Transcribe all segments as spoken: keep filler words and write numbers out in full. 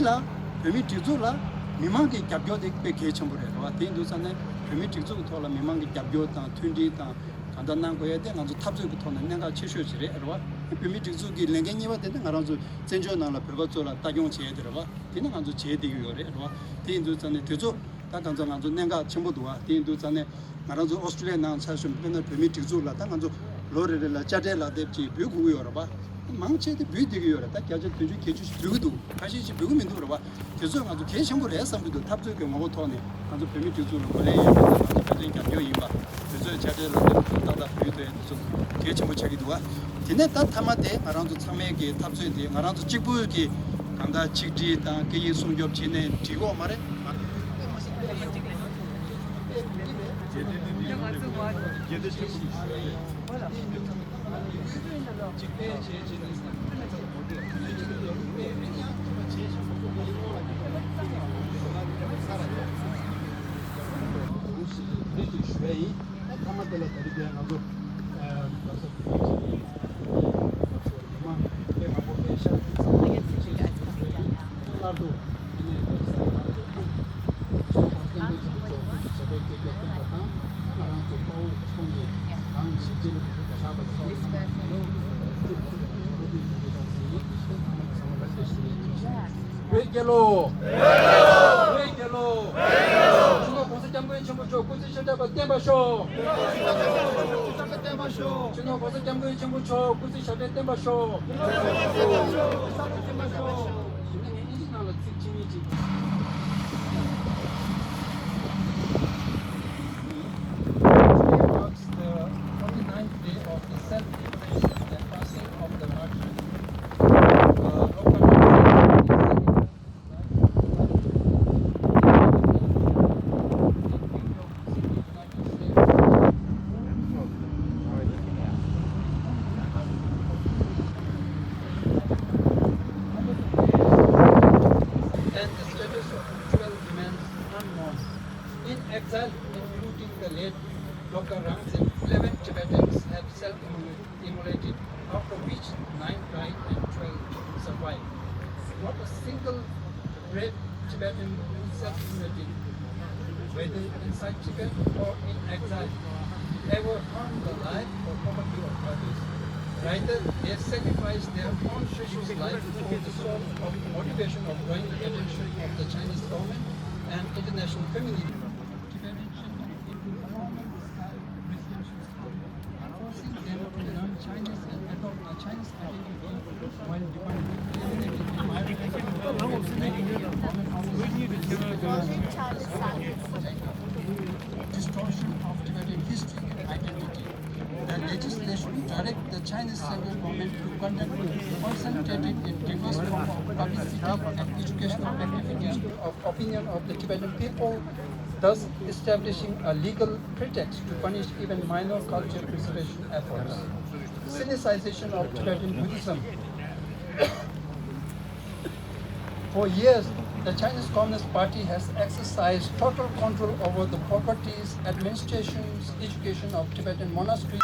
ལ་བོད་མིའི་སྒྲིག་འཛུགས་ལ་མི་མང་གི་རྒྱབ་སྐྱོར་དེ་དཔེ་གལ་ཆེན་པོ་རེད་རེད་བ། དེ་ཡིན་དུས་ཙང་ནས་བོད་མིའི་སྒྲིག་འཛུགས་ཀྱི་ཐོག་ལ་མི་མང་གི་རྒྱབ་སྐྱོར་དང་མཐུན་སྒྲིལ་དང་གང་ལྟར་གནང་དགོས་ཡ་དེ་ང་ཚོ་འཐབ་རྩོད་ཀྱི་ཐོག་ནས་གནད་འགག་ཆེ་ཤོས་ཅིག་རེད་རེད་བ། བོད་མིའི་སྒྲིག་འཛུགས་ཀྱི་ལས་འགན་གཉིས་པ་དེ་ནི་ང་རང་ཚོ་བཙན་བྱོལ་ནང་ལ་བོད་པ་ཚོ་ལ་ལྟ་སྐྱོང་བྱེད་ཡ་དེ་རེད་བ། དེ་ནི་ང་ཚོ་བྱེད་བསྡད་ཀྱི་ཡོད་རེད་རེད་བ། དེ་ཡིན་དུས་ཙང་ནས་དུས་ཚོད་ད་གང་ཚ་ང་ཚོ་གནད་འགག་ཆེན་པོ་འདུག་བ། དེ་ཡིན་དུས་ཙང་ནས་ང་རང་ཚོ་ཨོ་སི་ཀྲི་ལི་ཡ་ནང་ཆ་བཞག་ན་དཔེར་ན་བོད་མིའི་སྒྲིག་འཛུགས་ལ་ད་ང་ཚོ་ལོ་རེ་རེ་ལ་དཔྱ་ཁྲལ་ལག་དེབ་ཅིག་འབུལ་དགོས་ཀྱི་ཡོད་རེད་པ། མང་ཆེ་དེ་འབུལ་བསྡད་ཀྱི་ཡོད་རེད། ད་བརྒྱ་ཆ་བདུན་ཅུ་བརྒྱད་ཅུ་ཞིག་འབུལ་གྱི་འདུག་ཁ་ཤས་ཅིག་འབུལ་གྱི་མི་འདུག་རེད་པ། དེ་ཚོ་ང་ཚོ་གལ་ཆེན་པོ་རེད་བསམ་གྱི་འདུག་འཐབ་རྩོད་ཀྱི་ངོ་བོ་ཐོག་ནས་ང་ཚོ་བོད་མིའི་སྒྲིག་འཛུགས་ལ་གོ་ལེན་ཡོད་པ་དང་ང་ཚོ་བོད་དོན་རྒྱབ་སྐྱོར་ཡིན་པ། དེ་ཚོའི་དཔྱ་ཁྲལ་ལག་དེབ་ཏག་ཏག་འབུལ་ཐུབ་ཡ་དེ་ཚོ་གལ་ཆེན་པོ་ཆགས་ཀྱི་འདུག་བ། དེ་ནས་ད་མཐའ་མ་དེ་ང་རང་ཚོ་ཚང་མའི་གི་འཐབ་རྩོད་དེ་ང་རང་ཚོ་གཅིག་པུ་གི་གང་ལྟར་ཆིག་སྒྲིལ་དང་སྐད་ཡིག་སྲུང་སྐྱོབ་བྱས་ནས་འགྲིག་གི་ཡོད་མ་རེད། ད་མཐའ་མ་དེ་ལ་ད་རེས་ཀྱི་ང་ཚོ་ཨ་བར་སྐབས་ཀྱི་མི་མང་དཔེ་མང་པོ་དཔེ་ཤར་ཚང་མ་ལ་ཐུགས་རྗེ་ཆེ་ཞུ་རྒྱུ་ཡིན། སླར་དུ་དེ་ནས་བོད་ས་ཡ་ལ་ཐུགས་ཆེན་པོ་བསྟན་པའི་ཆེན་པོ་མཆོག་སྐུ་ཚེ་ཞབས་པད་བསྐལ་བརྒྱར་བརྟན་པ་དང་ང་རང་ཚོ་དཔའ་བོ་ཁོང་གི་གང་ཞིག་ཅེས་ལ་ཐུགས་ཆགས་པ་ཚོ་ཚང་མ་ལ་ཐུགས་རྗེ་ཆེ་ཞུ་རྒྱུ་ཡིན། ཚང་མ་ལ་ཚང་མ་ལ་ཐུགས་རྗེ་ཆེ་ཞུ་རྒྱུ་ཡིན། བོད་རྒྱལ་ལོ། བོད་རྒྱལ་ལོ། སྤྱི་ནོར་༸གོང་ས་༸སྐྱབས་མགོན་ཆེན་པོ་མཆོག་སྐུ་ཚེ་ཞབས་པད་བརྟན་པར་ཤོག་སྤྱི་ནོར་༸གོང་ས་༸སྐྱབས་མགོན་ཆེན་པོ་མཆོག་སྐུ་ཚེ་ཞབས་པད་བརྟན་པར་ཤོག Today marks the twenty-ninth day of the self-immolation and passing of the martyr, uh, Lokta Rangzin. And the status of twelve remains unknown. In exile, including the late Lokta Rangzin, eleven Tibetans have self-immolated, after which nine died and twelve survived. Not a single brave Tibetan who self-immolated, whether inside Tibet or in exile, ever harmed the life or property of others. Rather, they sacrificed their own precious life for the sole of motivation of drawing the attention of the Chinese government and international community. Tibetan children into the formal style residential school, forcing them to learn Chinese and adopt a Chinese identity while demanding distortion of Tibetan history and identity. The legislation directs the Chinese central government to conduct concentrated and diverse form of publicity and educational activities of opinion of the Tibetan people, thus establishing a legal pretext to punish even minor culture preservation efforts. Sinicization of Tibetan Buddhism. For years, the Chinese Communist Party has exercised total control over the properties, administrations, education of Tibetan monasteries.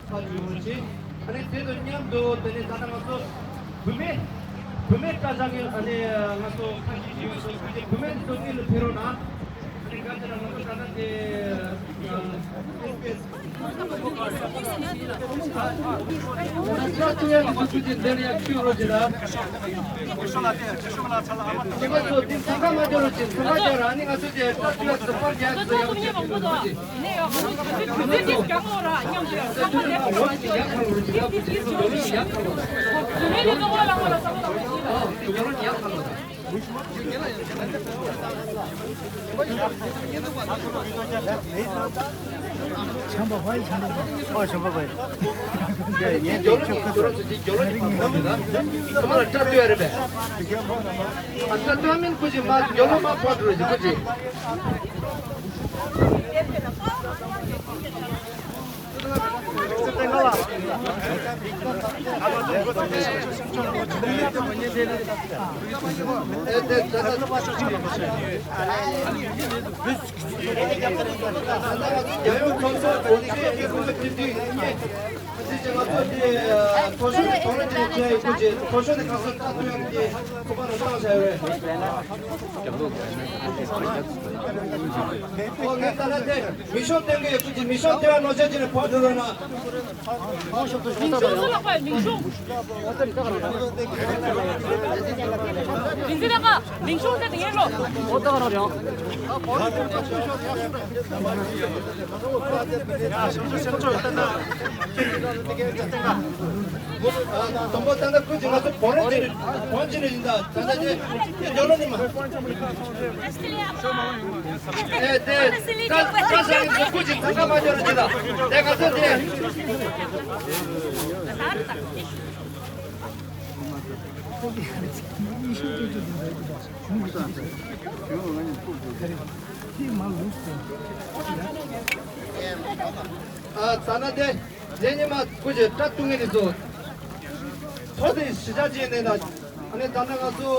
ཁ་བྱུང་ཆེ། ཨ་ནི་དེ་དང་མཉམ་དུ་དེ་ནས་ད་ལྟ་ང་ཚོ་བུད་མེད་བུད་མེད་བཀའ་བཞག་གི་ཨ་ནི་ང་ཚོ་ཁ་ཤས་ཤིག་ཡོད་སོང་། བུད་མེད་ཚོ་དེ་ལ་ཕེབས་རོགས་གནང་། ཨ་ནི་ག་ཚོད་ལ་ང་ཚོ་ད་ལྟ་དེ་ཨ་ཨེ་སི་པི་ཨེ་སི་ ཆམ་པ་བའི་ཆམ་པ་ཨོ་ཆམ་པ་བའི་ངས་ཇོ་ལོ་ཉིད་ཇོ་ལོ་ཚོ་ཅིག་ཇོ་ལོ་ཉིད་ཕར་ཕོག་འདུག་ད་ཚང་མ་ལ་སྐྲ་བཏོད་ཡ་རེད་པས། ཨ་སྐྲ་བཏོད་མིན་སྐུ་མཁྱེན་མ་ཇོ་ལོ་མ་ཕར་འགྲོ་ཞིག་སྐུ་མཁྱེན། མིང་གཞུང་སྟོན་གྱི་ཡོད། ཁྱོད་ཀྱིས་མིང་གཞུང་སྟོན་པ་ནོར་འཆར་གྱི་ནས་ཕར་འགྲོ་རོགས་གནང་། མིང་གཞུང་ཟེར་ལགས་པ། མིང་གཞུང་། མིང་གཞུང་ཟེར་དེ་ངས་ལོ། དང་པོ་ད་ལྟ་ཁོས་ཀྱིས་ང་ཚོ་བོན་རེ་ཅིག་བོན་ཅིག་རེ་ཡིན་ད། ད་ལྟ་དེ་དེ་འཇོག་ལོ་ནི་མ། ཨེ་དེ་ད་ད་ས་ཡིན་ཚོ་ཁོས་ཀྱིས་ཚང་ཁ་མ་འཇོག་རེ་ཅིག་ད། དེ་ང་ཚོ་དེ། ཨ་ད་ན་དེ། རྗེས་ཉི་མ་སྐུ་མཁྱེན་སྐྲ་གཏུག་མཁན་དེ་ཚོ། ཐོག་དེ་གཞིས་ཆགས་ཅན་ནས་ན། ཨ་ནི་ད་ལྟ་ང་ཚོ་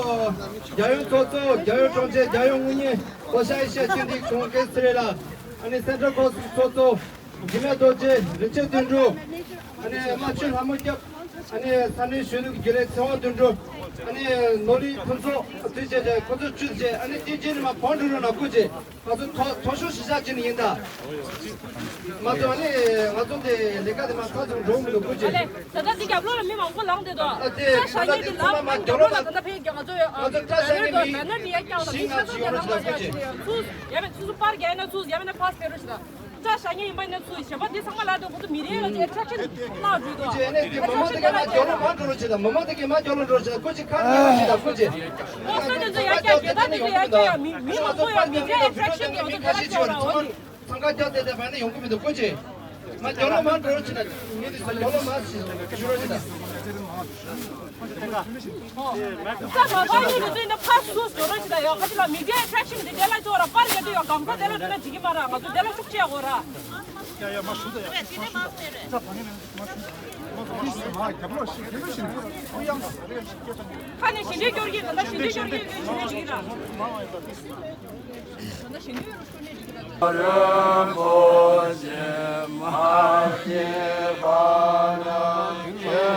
རྒྱལ་ཡོངས་ཚོགས་གཙོ། རྒྱལ་ཡོངས་དྲུང་ཆེ། རྒྱལ་ཡོངས་དངུལ་གཉེར། ལྷོ་ཤར་ཨེ་ཤི་ཡ་སྤྱི་འཐུས་ཁྱུང་ཀེ་སི་རེ་ལ། ཨ་ནི་སེན་ཊར་ཁོང་སི་ཚོགས་གཙོ། འཇིགས་མེད་རྡོ་རྗེ། རིན་ཆེན་དོན་གྲུབ། ཨ་ནི་རྨ་ཆུ་ལྷ་མོ་སྐྱབས། ཨ་ནི་ས་གནས་གཞོན་ནུ་རྒྱུན་ལས་ཚེ་དབང་དོན་གྲུབ། ཨ་ནི་ནོར་གླིང་ཕུན་ཚོགས་དུས་ཆེན་དེ་ཁོ་ཚོ་བཅུ་བྱས། ཨ་ནི་དེ་རྗེས་ནས་མ་བོན་འགྲོ་རོགས་གནང་སྐུ་མཁྱེན། ང་ཚོ་མཐོ་མཐོ་ཤོས་གཞིས་ཆགས་ཅིག་ནས་ཡིན་ད། ང་ཚོ་ཨ་ནི་ང་ཚོ་དེ་ལས་ཀ་དེ་མ་ཚར་ཙམ་འགྲོ་མི་འདུག་སྐུ་མཁྱེན། ཨ་ལས། ད་ལྟ་འདི་རྒྱབ་ལོགས་ལ་མི་མང་པོ་ལངས་བསྡད་འདུག་ཨ་དེ་ད་ལྟ་དེ་ཚང་མ་མ་རྒྱབ་ལོགས་ལ་ད་ལྟ་ཕེབས་ཀྱང་ང་ཚོ་ཡོད། ཨ་ང་ཚོ་བཀྲ་ཤིས་ནས་མི་བཞི་ལྔ་ཅིག་ཡོད་རེད་ད། ཚུར་ཡ་མེད་ཚུར་ཚུར་པར་རྒྱག་ན་ཚུར་ཡ་མེད་ན་ཕར་ཕེབས་རོགས་ཞེས་ད། བཀྲ་ཤིས་ཉིན་ཡིན་པ་ནས་ཚུར་ཞེས་པ་འདི་ཚང་མ་ལ་དེ་ཁོ་ཚོ་མི་རེ་ལ་ཅིག་ཨེ་ཊེག་ཤན་གནང་འགྲོ་འདུག་ཨ་ཀུ་ཅི་ཨ་ནི་དེ་མོ་མོ་དེ་ག་མ་རྒྱབ་ལོགས་མ་འགྲོ་རོགས་ཞེས་ད། མོ་མོ་དེ་ག་མ་རྒྱབ་ལོགས་འགྲོ་ཞེས་ད། ཀུ་ཅི་ཁ་ནས་ཡོང་ཞེས་ད་ཀུ་ཅི། ཨོ་ས་དེ་ཚོ་ཡ་རྒྱ་རྒྱ་ད་དེ་ཚོ་ཡ་རྒྱ་ཡ་མི་མི་མང་པོ་ཡ་མི་རེ་ཨེ་ཊེག་ཤན་གྱི་ང་ཚོ་བཀྲ་ཤིས་ཆེ་བ་རེད་ཚང་མ། ཚང་ཁ་རྒྱག་བསྡད་བསྡད་པ་ནི་ཡོང་གི་མི་འདུག་ཀུ་ཅི། མ་རྒྱབ་ལོགས་མ་འགྲོ་རོགས་ཞེས་ད། ངས་དེ་ཚོ་རྒྱབ་ལོགས་མ་ཞུ་རོགས་ཞེས་ད། ས་མ་པ་ཡིན་དུས་འདི་ཕར་སུ་འགྲོ་རོགས་ཞེས་ད། ཡོ་ཁ་ཅིག་ལ་མི་རྒྱ་ཨེ་ཊེག་ཤན་འདི་དེ་ལ་ཅོ་ར་པར་རྒྱག་དུས་ཡོ་གམ་ཁ་དེ་ལ་འགྲོ་ན་འགྲིག་གི་མ་ར། ང་ཚོ་དེ་ལ་ཤུགས་ཆེ་དགོས་ར། ཡ་ཡ་མ་ཞུ་ད་ཡ། མ་ཞུ་ད། ཁ་ནས་ཞི་འགྲིག་སྐྱོར་གྱི་ད་ལྟ་ཞི་འགྲིག་སྐྱོར་གྱི་ཞི་འགྲིག་བྱེད་ཀྱི་ར། ད་ལྟ་ཞི་འགྲིག་རོགས་སྐྱོར་གནས་བྱེད་ཀྱི་ར། རིན་པོ་ཆེ་མ་སྐྱེས་པ་ན་སྐྱེ་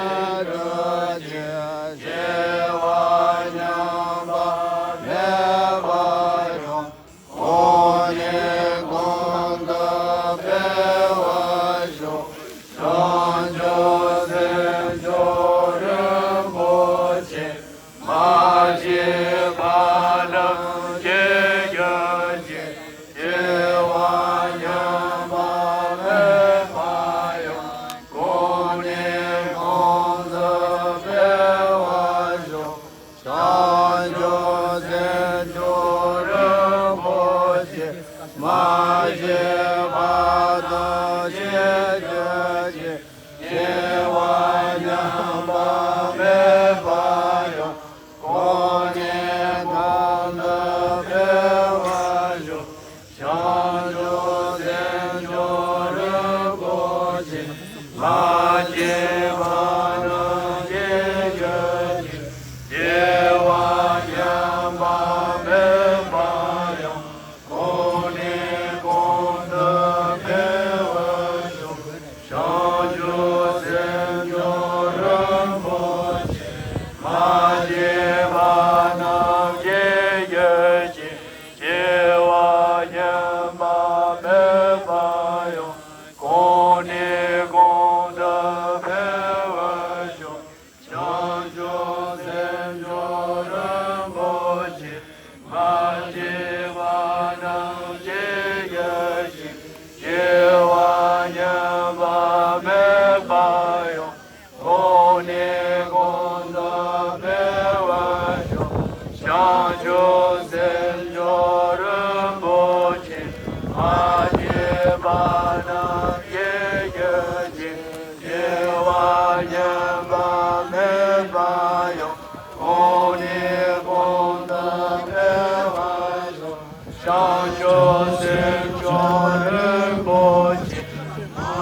གྱུར་ཅིག་སྐྱེ་བ་ཉམས་པ་མེད་པ་ཡོང་། གོང་ནས་གོང་དུ་འཕེལ་བར་ཤོག་བྱང་ཆུབ་སེམས་མཆོག་རིན་པོ་ཆེ། མ་སྐྱེས་པ་རྣམས་སྐྱེ་གྱུར་ཅིག་སྐྱེ་བ་ཉམས་པ་མེད་པ་ཡང་། གོང་ནས་གོང་དུ་འཕེལ་བར་ཤོག་བྱང་ཆུབ་སེམས་མཆོག་རིན་པོ་ཆེ། མ་སྐྱེས་པ་རྣམས་སྐྱེ་གྱུར་ཅིག་སྐྱེ་བ་ཉམས་པ་མེད་པ་ཡང་། གོང་ནས་གོང་དུ་འཕེལ་བར་ཤོག་བྱང་ཆུབ་སེམས་མཆོག་རིན་པོ་ཆེ། མ་སྐྱེས་པ་རྣམས་སྐྱེ་གྱུར་ཅིག་སྐྱེ་བ་ཉམས་པ་མེད་པ་ཡང་། གོང་ནས་གོང་དུ་འཕེལ་བར་ཤོག་བྱང་ཆུབ་སེམས་མཆོག་རིན་པོ་ཆེ། མ་སྐྱེས་པ་རྣམས་སྐྱེ་གྱུར་ཅིག་སྐྱེ་བ་ཉམས་པ་མེད་པ་ཡང་། གོང་ནས་གོང་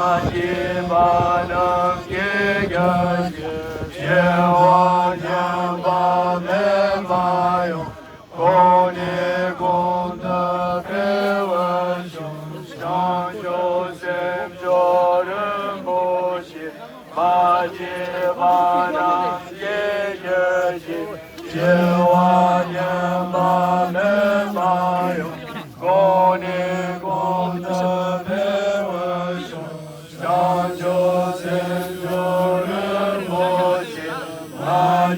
མ་སྐྱེས་པ་རྣམས་སྐྱེ་གྱུར་ཅིག་སྐྱེ་བ་ཉམས་པ་མེད་པ་ཡང་། གོང་ནས་གོང་དུ་འཕེལ་བར་ཤོག་བྱང་ཆུབ་སེམས་མཆོག་རིན་པོ་ཆེ། མ་སྐྱེས་པ་རྣམས་སྐྱེ་གྱུར་ཅིག་སྐྱེ་བ་ཉམས་པ་མེད་པ་ཡང་། གོང་ནས་གོང་དུ་འཕེལ་བར་ཤོག་བྱང་ཆུབ་སེམས་མཆོག་རིན་པོ་ཆེ། མ་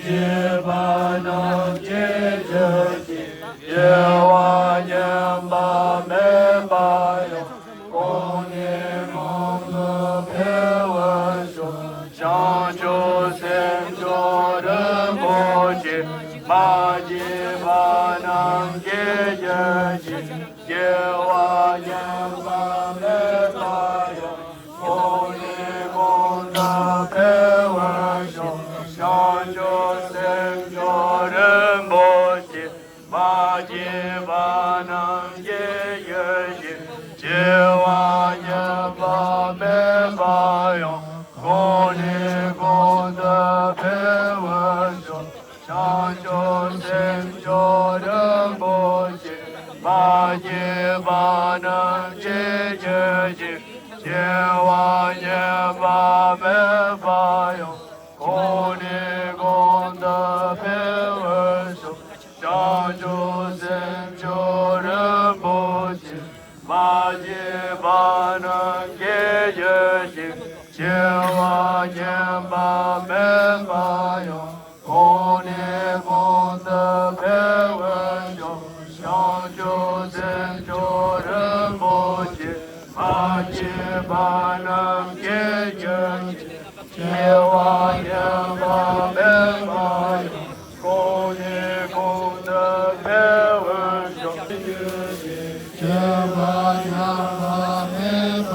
སྐྱེས་པ་རྣམས་སྐྱེ་གྱུར་ཅིག་སྐྱེ་བ་ཉམས་པ་མེད་པ་ཡང་། གོང་ནས་གོང་དུ་འཕེལ་བར་ཤོག་བྱང་ཆུབ་སེམས་མཆོག་རིན་པོ་ཆེ། མ་སྐྱེས་པ་རྣམས་སྐྱེ་གྱུར་ཅིག་སྐྱེ་བ་ཉམས་པ་མེད་པ་ཡང་། གོང་ནས་གོང་དུ་འཕེལ་བར་ཤོག་བྱང་ཆུབ་སེམས་མཆོག་རིན་པོ་ཆེ། མ་སྐྱེས་པ་རྣམས་སྐྱེ་གྱུར་ཅིག་སྐྱེ་བ་ཉམས་པ་མེད་པ་ཡང་། གོང་ནས་གོང་དུ་འཕེལ་བར་ཤོག་བྱང་ཆུབ་སེམས་མཆོག་རིན་པོ་ཆེ། མ་སྐྱེས་པ་རྣམས་སྐྱེ་གྱུར་ཅིག་སྐྱེ་བ་ཉམས་པ་མེད་པ་ཡང་། གོང་ནས་གོང་དུ་འཕེལ་བར་ཤོག་བྱང་ཆུབ་སེམས་མཆོག་རིན་པོ་ཆེ། མ་སྐྱེས་པ་རྣམས་སྐྱེ་གྱུར་ཅིག་སྐྱེ་བ་ཉམས་པ་མེད་པ་ཡང་། གོང་ནས་གོང་དུ་འཕེལ་བར་ཤོག་བྱང་ཆུབ་སེམས་མཆོག་རིན་པོ་ཆེ། མ་སྐྱེས་པ་རྣམས་སྐྱེ་གྱུར་ཅིག་སྐྱེ་བ་ཉམས་པ་མེད་པ་ཡང་། གོང་ནས་གོང་དུ་འཕེལ་བར་ཤོག་སྐྱེ་བ་ཉམས་པ་མེད་པ་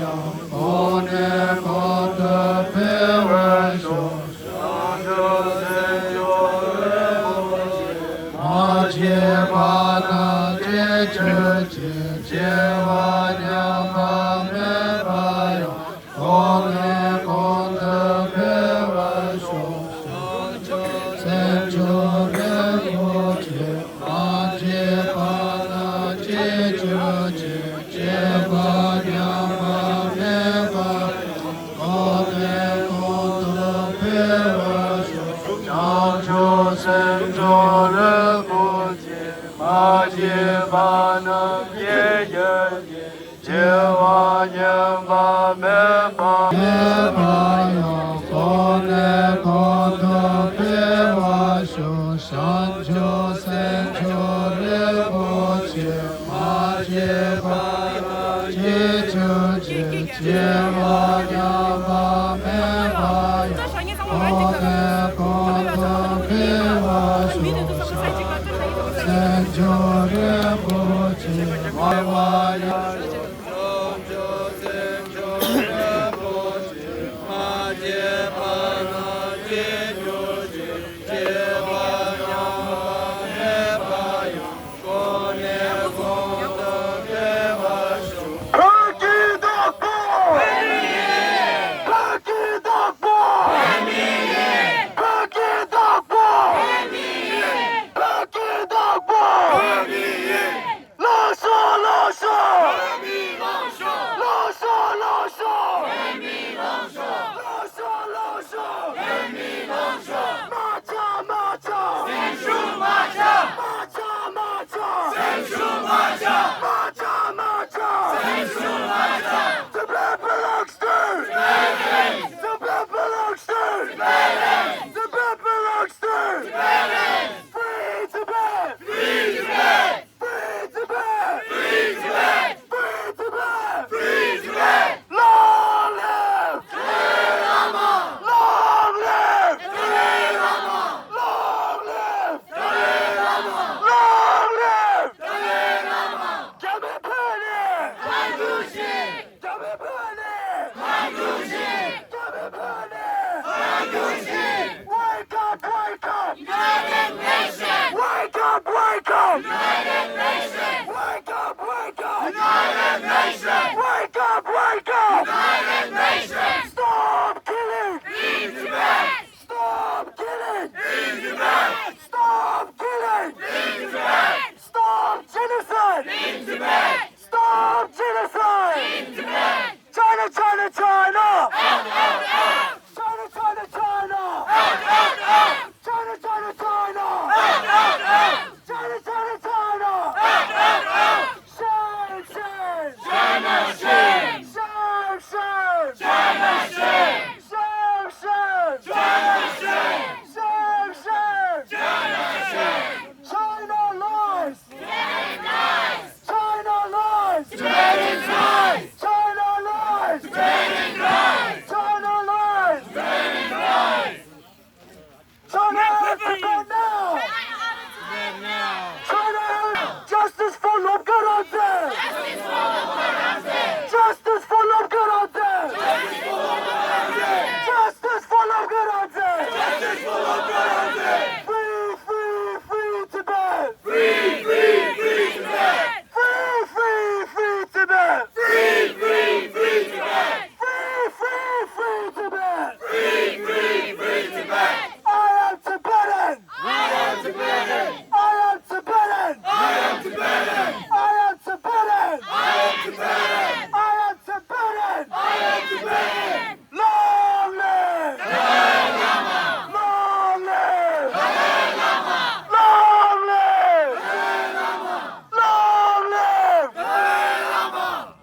ཡང་། གོང་ནས་གོང་དུ་འཕེལ་བར་ཤོག་བྱང་ཆུབ་སེམས་མཆོག་རིན་པོ་ཆེ། མ་སྐྱེས་པ་རྣམས་སྐྱེ་གྱུར་ཅིག་སྐྱེ་བ་ཉམས་པ་མེད་པ་ཡང་། གོང་ནས་གོང་དུ་འཕེལ་བར་ཤོག་སེམས་མཆོག་རིན་པོ་ཆེ། མ་སྐྱེས་པ་རྣམས་སྐྱེ་གྱུར་ཅིག་སྐྱེ་བ་ཉམས་པ་མེད་པ་ཡང་། གོང་ནས་གོང་དུ་འཕེལ་བར་ཤོག་བྱང་ཆུབ་སེམས་མཆོག་རིན་པོ་ཆེ། མ་སྐྱེས་པ་རྣམས་སྐྱེ་གྱུར་ཅིག་སྐྱེ་བ་ཉམས་པ་མེད་པ། མེད་པ་ཡང་། གོང་ནས་གོང་དུ་འཕེལ་བར་ཤོག་བྱང་ཆུབ་སེམས་མཆོག་རིན་པོ་ཆེ། མ་སྐྱེས་པ་རྣམས་སྐྱེ་གྱུར་ཅིག་སྐྱེ་བ་ཉམས་པ་མེད་པ་ཡང་། གོང་ནས་གོང་དུ་འཕེལ་བར་ཤོག་སེམས་མཆོག་རིན་པོ་ཆེ། མ་བ་ཡང་། བོད་ཀྱི་བདག་པོ། བོད་ཀྱི་བདག་པོ། བོད་ཀྱི་བདག་པོ། བོད་ཀྱི་བདག་པོ། ལགས་སོ། ལགས་སོ། ལགས་སོ། ལགས་སོ། ལགས་སོ། ལགས་སོ། མ་ཆག། མ་ཆག། སེམས་ཤུགས་མ་ཆག། མ་ཆག། མ་ཆག། སེམས་ཤུགས་མ་ཆག། མ་ཆག། མ་ཆག། སེམས་ཤུགས་མ་ཆག། Tibet belongs to Tibetans. Tibet belongs to Tibetans. Tibet belongs to Tibetans. Free Tibet. Free Tibet. Free Tibet! Free Tibet! Free Tibet! Free Tibet! Long live! Dalai Lama! Long live! Dalai Lama! Long live! Dalai Lama! Long live! Dalai Lama! རྒྱ་མི་ཕོ་ཉ། གང་བྱུང་ཞིག་རྒྱ་མི་ཕོ་ཉ། གང་བྱུང་ཞིག་རྒྱ་མི་ཕོ་ཉ། གང་བྱུང་ཞིག Wake up, wake up! United Nations! Wake up, wake up! United Nations! Wake up, wake up! United Nations! Wake up, wake up! United Stop genocide! China, China, China! China, China, China! China, China, China! China, China, China! Shame, shame! China, shame! Shame, shame! China, shame! Shame, shame! China, shame! Shame, shame! China, shame! China lies! Tibetan lies! China lies! Tibetan lies! China lies! Tibetan lies! China lies! Tibetan lies! China out of Tibet now! Tibet now! China out! Justice for Lobkar Ramzan! Justice for Lobkar Ramzan! Justice for Lobkar Ramzan! Justice for Lobkar Ramzan! Free, free, free Tibet! Free, free, free Tibet! Free, free, free Tibet! Free, free, free Tibet! Free, free, free Tibet! Free, free, free Tibet! I am Tibetan! I am Tibetan! I am Tibetan! I am Tibetan! I am Tibetan! I am Tibetan! I am Tibetan! Long live! Long live! Long live! Long live!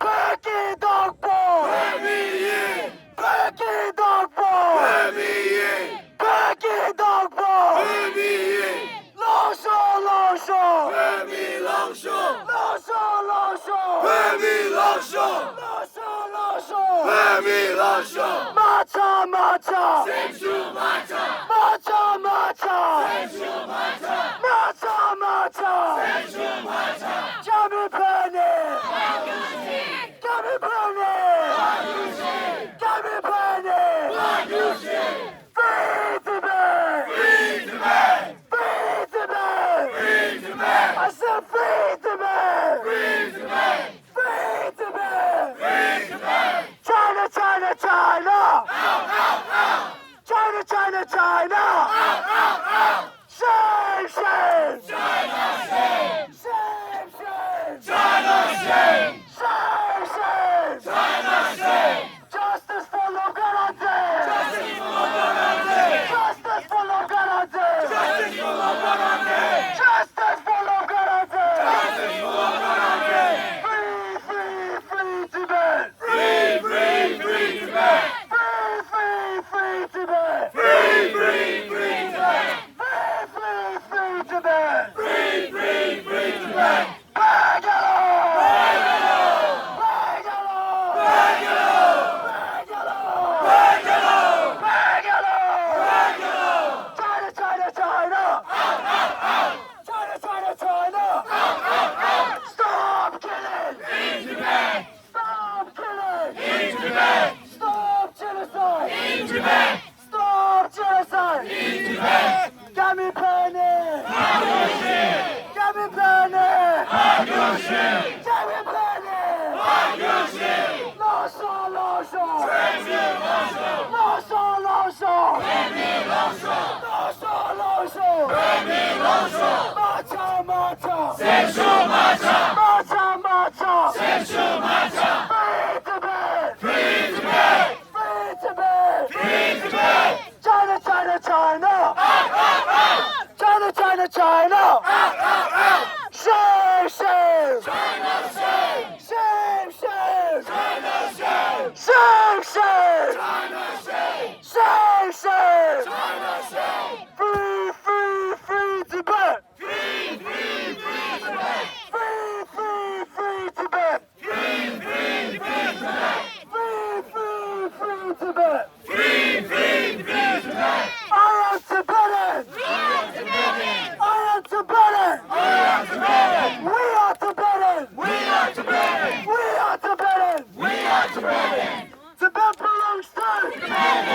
བོད་ཀྱི་བདག་པོ། བོད་མི་ཡིན། བོད་ཀྱི་བདག་པོ། བོད་མི་ཡིན། བོད་ཀྱི་བདག་པོ། བོད་མི་ཡིན། ལངས་ཤོག་ལངས་ཤོག་བོད་མི་ལངས་ཤོག་ལངས་ཤོག་ལངས་ཤོག་བོད་མི་ལངས་ཤོག་ལངས་ཤོག་ལངས་ཤོག་བོད་མི་ལངས་ཤོག་མ་ཆག་མ་ཆག་སེམས་ཤུགས་མ་ཆག་མ་ཆག་མ་ཆག་སེམས་ཤུགས་མ་ཆག་མ་ཆག་མ་ཆག་སེམས་ཤུགས་མ་ཆག་རྒྱ་མི་ཕན་ནས། རྒྱ་མི་ཕན་ནས། རྒྱ་མི་ཕན་ནས། Free Tibet! Free Tibet! Free Tibet! Free Tibet! I said free Tibet! Free Tibet! Free Tibet! Free Tibet! China, China, China! Out, out, out! China, China, China! Out, out, out! Shame, shame! China shame! Shame, shame! China shame! Shame, shame! China shame! Justice for Lobkar Ramzan! Justice for Lobkar Ramzan! Justice for Lobkar Ramzan! Justice for Lobkar Ramzan! Justice for Lobkar Ramzan! Justice for Lobkar Ramzan! Free, free, free Tibet! Free, free, free Tibet! Free, free, free Tibet! Free, free, free Tibet! Free, free, free Tibet! Free, free, free Tibet! Bangalore! Bangalore! Bangalore! China, China, China! Out, out, out! China, China, China! Out, out, out! Stop killing! In Tibet! Stop killing! In Tibet! Stop genocide! In Tibet! Stop genocide! In Tibet! རྒྱ་མི་ཕན་ནས། རྒྱ་མི་ཕན་ནས། རྒྱ་མི་ཕན་ནས། ལངས་ཤོག་ལངས་ཤོག་ལངས་ཤོག་ལངས་ཤོག་ལངས་ཤོག་ལངས་ཤོག་ལངས་ཤོག་ལངས་ཤོག་ལངས་ཤོག་ལངས་ཤོག་ལངས་ཤོག་མ་ཆག་མ་ཆག་སེམས་ཤུགས་མ་ཆག་མ་ཆག་མ་ཆག་སེམས་ཤུགས་མ་ཆག Free Tibet! Free Tibet! Free Tibet! Free Tibet! China, China, China! Out, out, out! China, China, China! Out, out, out! Shame, shame! China shame! Shame, shame! China shame! Shame, shame! China shame! Shame, shame! China shame! Free, free, free Tibet! Free, free, free Tibet! Free, free, free Tibet! Free, free, free Tibet! Free, free, free Tibet! Free, free, free Tibet! I am Tibetan! I am Tibetan! I am Tibetan! I am Tibetan! We are Tibetan! We are Tibetan! We are Tibetan! We are Tibetan! Tibet belongs to Tibetans!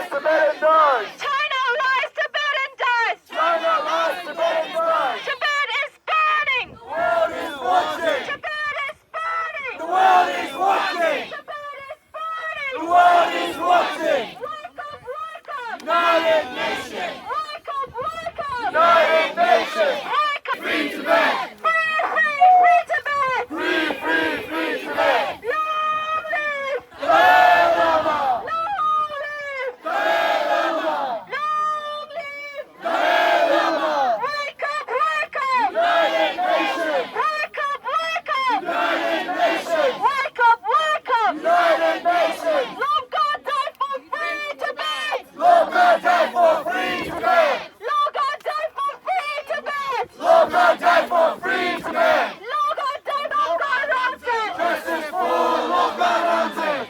Tibetans! China lies, Tibetans! China lies, Tibetans! Tibet is burning! The world is watching! Tibet is burning! The world is watching! Tibet is burning! The world is watching! Wake up, wake up! United Nations! Wake up, wake up! United Nations! Wake up! Free Tibet! Free, free, free Tibet! Free, free, free Tibet! Long live Dalai Lama! Long live Dalai Lama! Long live Dalai Lama! Wake up, wake up! United Nations! Wake up, wake up! United Nations! Wake up, wake up! United Nations! Longkha died for free Tibet! Longkha died for free Tibet! Longkha died for free Tibet! Longkha died for free Tibet! Longkha died for free Tibet! Justice for Longkha Ramzin!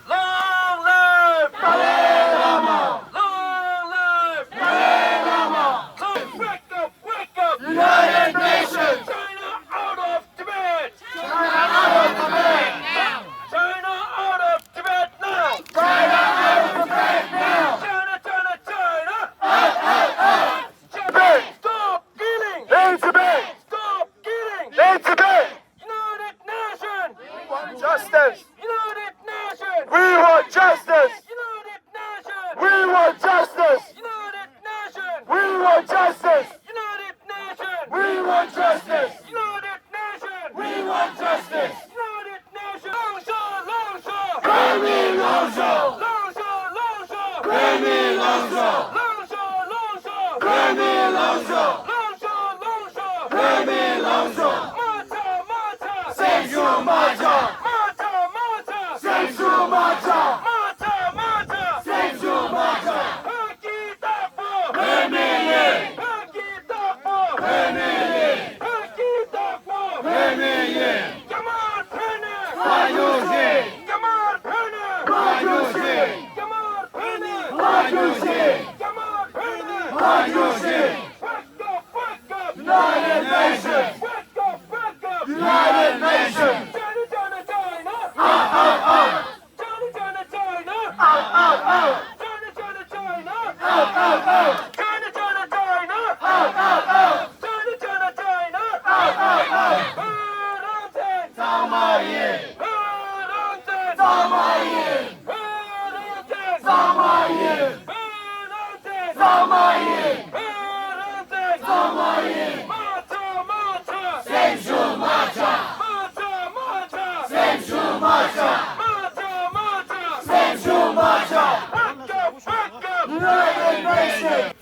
Long live Dalai Lama! Long live Dalai Lama! Long, wake up, wake up! United Nations! China out of Tibet! China out of Tibet now! China out of Tibet now! China out of Tibet now! China, China, China! Out, out, out! Tibet! Stop killing! In Tibet! Stop killing! In Tibet! United Nations! We want justice! United Nations! We want justice! United Nations! We want justice! United Nations! We want justice! United Nations! We want justice! United Nations! We want justice! United Nations! 龙虾，龙虾！革命龙虾！龙虾，龙虾！革命龙虾！龙虾，龙虾！革命龙虾！龙虾，龙虾！革命龙虾！ མ་ཆག་མ་ཆག་སེམས་ཤུགས་མ་ཆག་མ་ཆག་མ་ཆག་སེམས་ཤུགས་མ་ཆག་མ་ཆག་མ་ཆག་སེམས་ཤུགས་མ་ཆག་བོད་ཀྱི་བདག་པོ། བོད་མི་ཡིན། བོད་ཀྱི་བདག་པོ། བོད་མི་ཡིན། བོད་ཀྱི་བདག་པོ། བོད་མི་ཡིན། རྒྱ་དམར་བོད་ནས། ཕར་རྒྱུགས་ཤིག་རྒྱ་དམར་བོད་ནས། ཕར་རྒྱུགས་ཤིག་རྒྱ་དམར་བོད་ནས། ཕར་རྒྱུགས་ཤིག་རྒྱ་དམར་བོད་ནས། ཕར་རྒྱུགས་ཤིག Wake up, wake up! United Nations! Wake up, wake up! United Nations! China, China, China! Out, out, out! China, China, China! Out, out, out! China, China, China! Out, out, out! China, China, China! Out, out, out! China, China, China! Out, out, out! བོད་རང་བཙན། གཙང་མ་ཡིན། བོད་རང་བཙན། གཙང་མ་ཡིན། བོད་རང་བཙན། གཙང་མ་ཡིན། བོད་རང་བཙན། གཙང་མ་ཡིན། བོད་རང་བཙན། གཙང་མ་ཡིན། མ་ཆག་མ་ཆག་སེམས་ཤུགས་མ་ཆག་མ་ཆག་མ་ཆག་སེམས་ཤུགས་མ་ཆག་མ་ཆག་མ་ཆག་སེམས་ཤུགས་མ་ཆག Wake up, wake up! United Nations!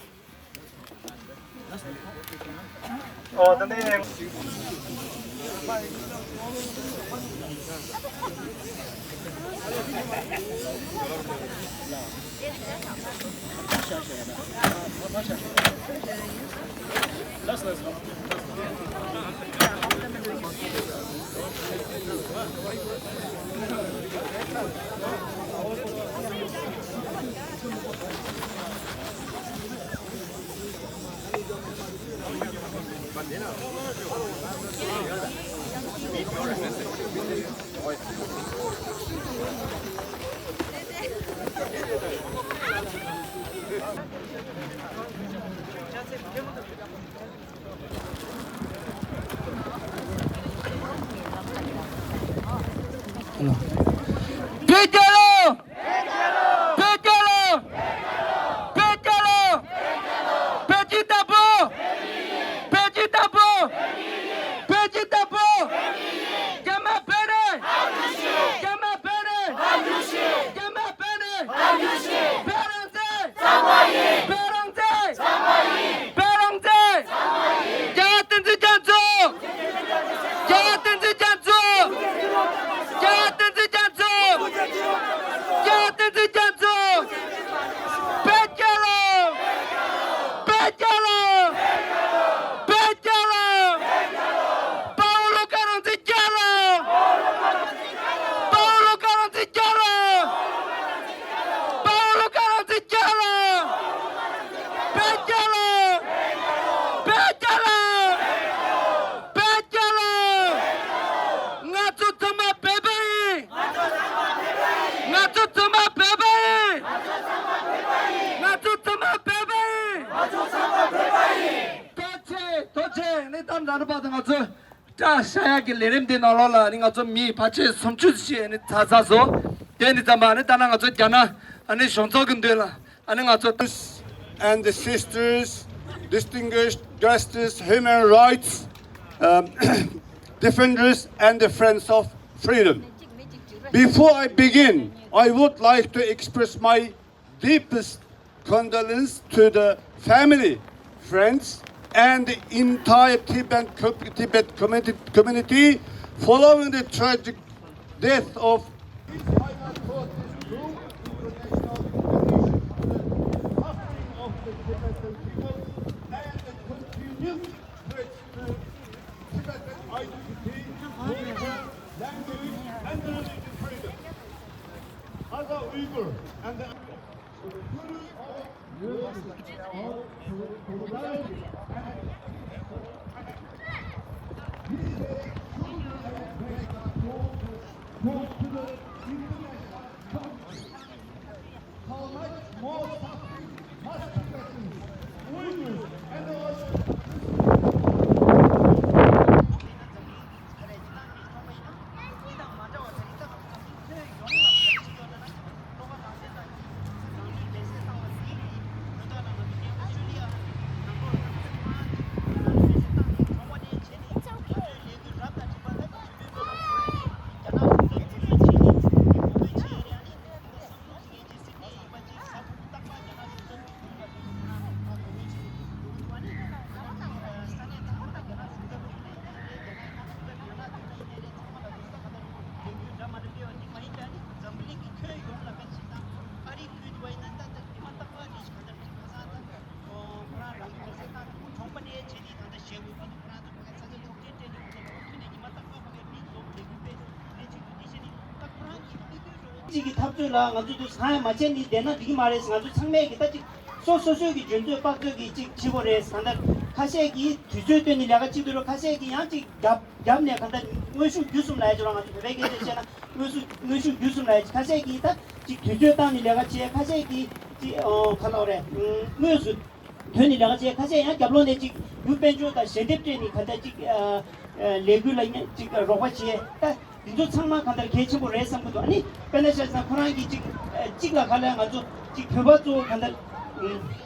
ཨོ་ད་ནི། བོད་རྒྱལ་ལོ། བོད་རྒྱལ་ལོ། བོད་རྒྱལ་ལོ། བོད་ཀྱི་བདག་པོ། བོད་ཀྱི་བདག་པོ། བོད་ཀྱི་བདག་པོ། རྒྱ་དམར་བོད་ནས། རྒྱ་དམར་བོད་ནས། རྒྱ་དམར་བོད་ནས། བོད་རང་བཙན། བོད་རང་བཙན། བོད་རང་བཙན། རྒྱལ་བ་བསྟན་འཛིན་རྒྱ་མཚོ། རྒྱལ་བ་བསྟན་འཛིན་རྒྱ་མཚོ། རྒྱལ་བ་བསྟན་འཛིན་རྒྱ་མཚོ། རྒྱལ་བ་བསྟན་འཛིན་རྒྱ་མཚོ། བོད་རྒྱལ་ལོ། བོད་རྒྱལ་ལོ། བོད་རྒྱལ་ལོ། དཔའ་བོ་བློ་དགའ་རང་བཙན་རྒྱལ་ལོ། དཔའ་བོ་བློ་དགའ་རང་བཙན་རྒྱལ་ལོ། དཔའ་བོ་བློ་དགའ་རང་བཙན་རྒྱལ་ལོ། བོད་རྒྱལ་ལོ། བོད་རྒྱལ་ལོ། བོད་རྒྱལ་ལོ། ང་ཚོ་ཚང་མ་བོད། ཨ་རི་བ་དང་ང་ཚོ་བཀྲ་ཤ་ཡག་གི་ལས་རིམ་འདི་ནང་ལོགས་ལ་ནི་ང་ཚོ་མི་ཕལ་ཆེར་སུམ་ཅུ་ཞིག་ནི་ཚ་ཚ་བཟོ། དེ་ནི་ཙམ་པ་ནི་ད་ནང་ང་ཚོ་རྒྱ་ནག་ཨ་ནི་གཞུང་ཚབ་ཀྱི་མདུན་ལ་ཨ་ནི་ང་ཚོ། And the sisters, distinguished guests, human rights, um, defenders, and the friends of freedom. Before I begin, I would like to express my deepest condolence to the family, friends, and the entire Tibet, Tibet community, community following the tragic death of. This final court is true international recognition of the suffering of the Tibetan people and the continued threat to Tibetan identity, culture, language, and religious freedom. As a Uyghur and the གཅིག་གི་འཐབ་རྩོད་ལ་ང་ཚོ་དུ་སང་ཡ་མ་བྱས་ནི་བསྡད་ན་འགྲིག་གི་མ་རེད། ང་ཚོ་ཚང་མས་ཀྱི་ད་ཅིག་སོ་སོ་སོའི་གི་འཇོན་ཚོད་དཔག་ཚོད་ཀྱི་ཅིག་བྱེད་དགོས་རེད། གང་ལྟར་ཁ་ཤས་ཀྱིས་དུས་ཚོད་བཏོན་ནི་ལས་ཀ་གཅིག་ཏུ་རུ་ཁ་ཤས་ཀྱིས་ཡང་ཅིག་རྒྱབ་རྒྱབ་ནས་གང་ལྟར་དངོས་ཤུགས་བརྒྱུད་གསུམ་ལ་ཡ་ཅིག་ར་ང་ཚོ་བོད་པའི་སྐད་ཆ་བཤད་ན་དངོས་ཤུགས་དངོས་ཤུགས་བརྒྱུད་གསུམ་ལ་ཡ་ཅིག་ཁ་ཤས་ཀྱིས་ད་ཅིག་དུས་ཚོད་བཏང་ནི་ལས་ཀ་བྱེད། ཁ་ཤས་ཀྱིས་ཅིག་ཨོ་ག་ལབ་རེད། དངོས་སུ་དོན་ནི་ལས་ཀ་བྱེད། ཁ་ཤས་ཡང་རྒྱབ་ལོགས་ནས་ཅིག་ཡུ་དཔལ་འབྱོར་དང་ཞལ་འདེབས་སྤྲད་ནི་ག་འདྲ་ཅིག་ཨ་ཨ་ལས་འགུལ་ལ་ཅིག་རོགས་པ་བྱེད། ད་འདི་ཚོ་ཚང་མ་གང་ལྟར་གལ་ཆེན་པོ་རེད་བསམ་གྱི་འདུག་ཨ་ནི་དཔེར་ན་ཆ་བཞག་ན་ཁོ་རང་གིས་ཅིག་ཨ་གཅིག་ལ་ག་ལ་ང་ཚོ་ཅིག་བོད་པ་གཙོ་བོ་གང་ལྟར་